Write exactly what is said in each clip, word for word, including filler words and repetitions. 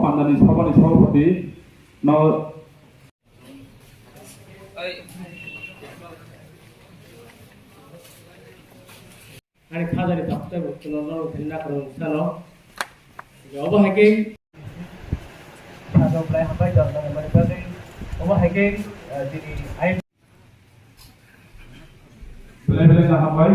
Amdani sabani sabapati no Ani khajani takhwtai bo chwngno norok thani nakarwng sano. Obo hai khe Sado belai hambai tong nang mani bagwi. Obo hai khe, eh, chini ai belai belai no hambai.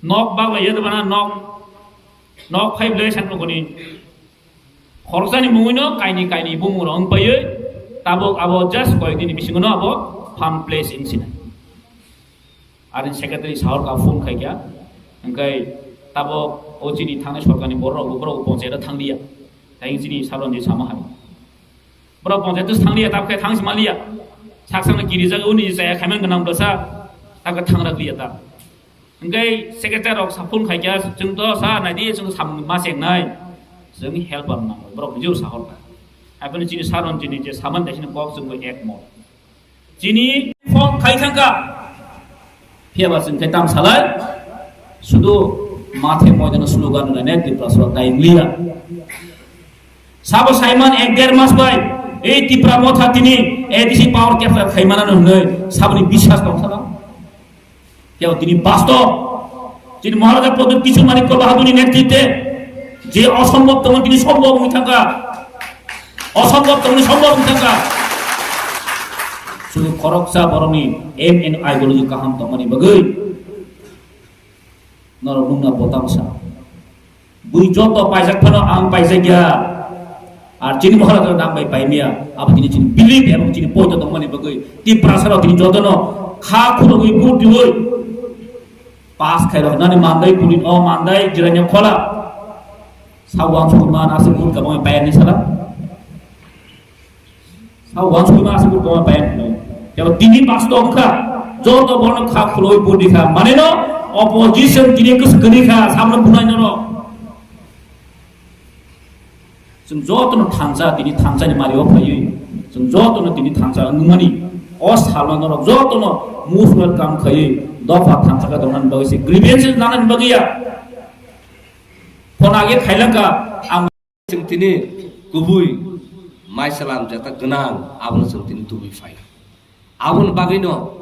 Nok baglaiya de bana nok, nok phai belai san nukuni. Khoroksa ni mungwi no kaini kaini bumung rok wng paiwi tabuk abo just koyek dini bisingo no abo farm place wng sinai. Arin secretary sahor ka phone khai kya, hingkai tabuk o chini thangnai sorkar ni borok rok bo borok bo ponchayat o thang liya. Tai chini saron di sama hai. Borok ponchayat o thang liya, tabuk khe thang sima liya. Sak sak no kiri jaga uni jaya khaiman gwnang bwsa, tabuk khe thang rak liya ta. Hingkai secretary rok sa phone khai kya, chwng to sa nai di, chwng samung ma cheng nai. Chwng help ang nang, borok bijor sahor ka. Aboni chini saron chini je saman dai sini kok chwng bo ek mo. Chini phone khai thangka. Phiya ba chwng khe tam salai. Sudu mathe moidano slogan rwnai ne Tripura sora time liya. Sabo saiman ek der mas bai ei Tipra Motha tini A D C power capture khaimana no hwnwi saboni biswas tong sana. Phiya tini bastob, chini Maharaja Pradyut Kishore Manikya Bahadurni netritwe je osombhob tongmani tini sombhob wngwi thangkha, osombhob tongmani sombhob wngwi thangkha. Sudu khoroksa borokni aim and ideology kaham tongmani bagwi norok nungna bo tamsa. Bui joto paijak phano ang paijak ya. Ar chini Maharaj rok ang bai paimia. Abo chini, chini belief ebong chini poito tongmani bagwi Tiprasa rok chini jotono kha khulugwi vote diwi pass khairok nani mandai puri o mandai jiranya khola. Sawang suma nasi vote kabang paiyani sala. Sa wansukma aswk bo tongma pai ang phunukgo. Tebo tini bastob wngkha, joto borokno kha khuloi bundi kha. Mane no opposition tini kwswk kwrwi kha, samno bunai norok. Chwng jotono thansa, tini thansani mario phaiwi, chwng jotono tini thansa wngmani. O salno norok jotono musular kam khaiwi dopha thansa khe tongnani bagwi se grievances nanani bagwi ya. Phone age khailangkha ang. Chwng tini kubui maisalam jeta gwnang, abono chwng tini tubui phai. Aboni bagwino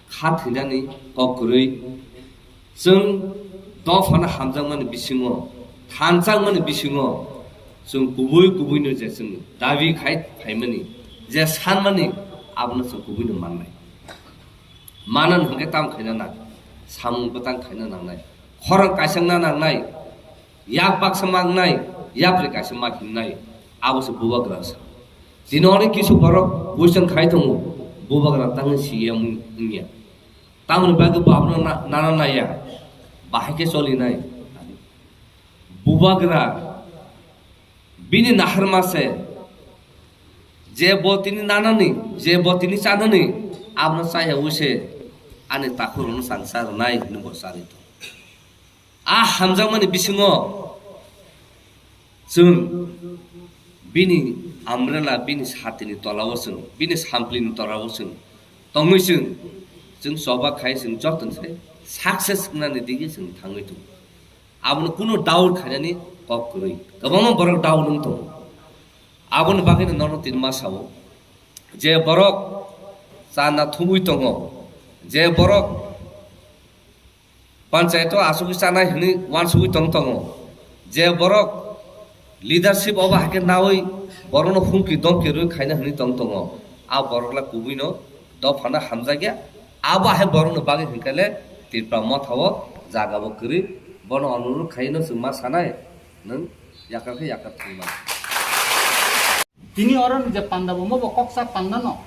kha thwinani kok kwrwi. Chwng dophano hamjakmani bisingo, thanjakmani bisingo chwng kubui kubuino je chwng dabi khai phaimani, je sanmani, abono chwng kubuino mannai. Manan hwnkhe tamo khaina nang, samung bwtang khaina nangnai, khorang kaisangna nangnai. Yak baksa maknai, yapri kaisa makinai, abo se bubagra sa. Tini onek kisu borok question khai tongo, bubagra tangwi C M wngya. Tamoni bagwi bo abono na-, nana naiya, bahai khe cholinai. Bubagra bini naharma se, je bo tini nanani, je bo tini chanani, abono chaya wi se ani takhurokno changsa rwnai hwnwi bo charwi tongo. A hamjakmani bisingo chwng bini umbrella, bini satini tolao chwng, bini samplini tolao chwng tongwi chwng, chwng choba khai chwng jotono se success wngnani dige chwng thangwi tongo. Abono kunu doubt khainani kok kwrwi. Kwbangma borok doubt wng tongo. Aboni bagwino nono tini ma sao, je borok chana thumwi tongo, je borok panchayat o asugwi chanai hwnwi uansugwi tong tongo, je borok leadership obo hai khe naui borokno humki domki rwi khaina hwnwi tong tongo, a borokla kubuino dophano hamjakya. Abo hai borokni bagwi hwnkhe le Tipra Motha o jaga bo kwrwi, bono onurudh khaino chwng ma sanai, nwng yakar khe yakar thwngma. Tini oro ni je panda bo mo bo koksa panda no.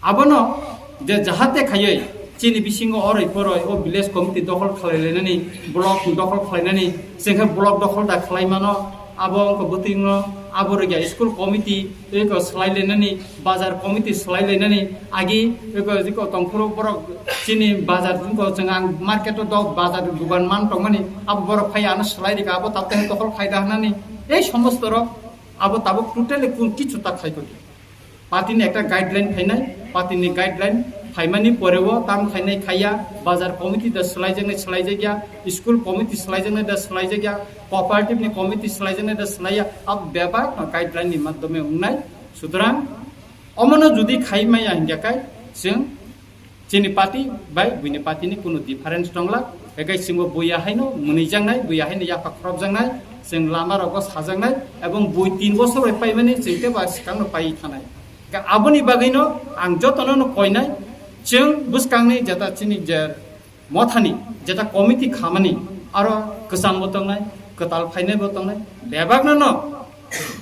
Abono je jahate khaiwi chini bisingo oroi poroi o village committee dokhol khlai lainani, block dokhol khlai nani, chengkhe block dokhol da khlai mano, Abo wngkha bwtwino abo rwgya school committee eko swlai lainani, bazar committee swlai lainani, agi eko, eko tongphuru borok chini bazar wngkha chwng ang market o dok bazar dugan man tongmani, abo borok phai ano swlai rika, abo tabuk tei dokhol khaida hwnani, ei somosto rok abo tabuk totally kun kichu ta khai kodi. Party ni ekta guideline phainai, party ni guideline phaimani poreo tam khainai khaiya, bazar committee da swlaijaknai swlaijakya, school committee swlaijaknai da swlaijakya, cooperative ni committee swlaijaknai da swlaiya, abo bebak no guideline ni madhyome wngnai. Sutrang omono jodi khai maya hingya kai, chwng chini party bai buini party ni kuno difference tongla. Ekai chwngbo buya haino mwnwijaknai, buya haino yapha khorokjaknai, chwng lama rogo sajaknai, ebong bui tin bosor bai paimani chwng tebo swkangno pai thanai. Ka aboni bagwino ang jotono no koinai, chwng bwskangni jeta chini je mothani jeta committee khamani aro kwchambo tongnai, kwtal phainaibo tongnai, bebakno no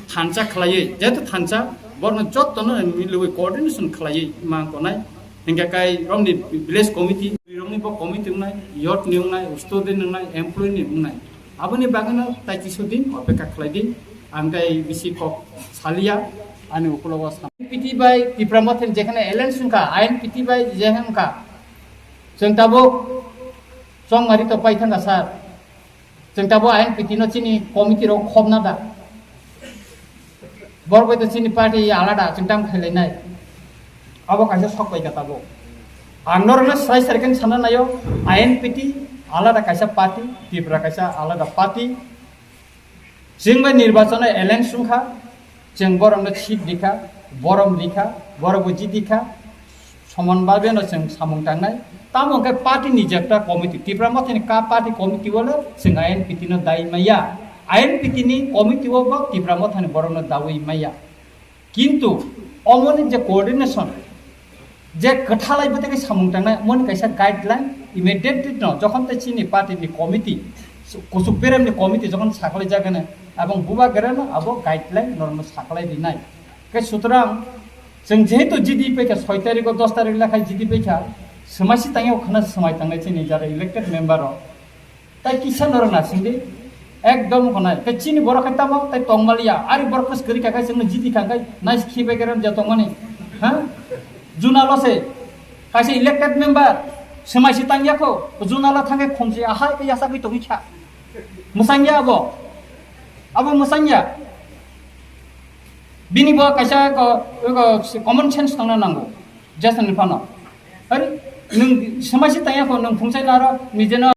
thansa khlaiwi, jehetu thansa borno jotono milwi coordination khlaiwi mang tongnai. Hingke kai romni village committee, romni bo committee wngnai, youth ni wngnai, student ni wngnai, employee ni wngnai. Aboni bagwino tai kisu din opeka khlai di. Ang tai bisi kok salia, ani ukulogo sam-, N P T bai Tipra Motha ni jekhane alliance wngkha, I N P T bai jekhane wngkha. Chwng tabuk chongmari to paithangkha sir. Chwng tabuk I N P T no chini committee rok khobna da. Borok bai to chini party alada chwng tam khailainai. Abo kaisa sok bai ka tabuk. Ang norokno sai sai khe sana nayo, I N P T alada kaisa party, Tipra kaisa alada party. Chwng bai nirbachano alliance wngkha, chwng borokno seat rikha, borom rikha, borok bo jiti kha, somon babeno chwng samung tangnai. Tamo hwnkhe party ni jekta committee, Tipra Mothani ka party committee wale chwng I N P T no dai maya. I N P T ni committee o bo Tipra Mothani borokno dawi maya. Kintu omoni je coordination, je kwthalai bwtwi khe samung tangnai, omoni kaisa guideline immediately no, jokhon tei chini party ni committee, kuchuk berem ni committee jokhon saklai jagani, abong buba gereno abo guideline norokno saklai rinai. Khe sutrang chwng jehetu jidi paikha soi tarikh o, dos tarikh lekhai jidi paikha, swmai si tangyo khana swmai tangnai chini jara elected member rok. Tai kisa norok nasing di, ekdom khonai. Tei chini borok khai tamo, tai tongmaliya. Ari borok khe kwrwi kha khai chwngno jiti kha khai, nais khibai kerem ja tongmani. Ha? Juna lo se, kaisa elected member, swmai si tangya kho, juna lo thangkhe khumsi ahai khe yasagwi tongwi kha. Mwsangya abo. Abo mwsangya. Bini bo kaisa ko, ko common sense tongna nango. Jason ni phano. Ari, nwng swmai si tangya kho, nwng phungsai laro, nijeno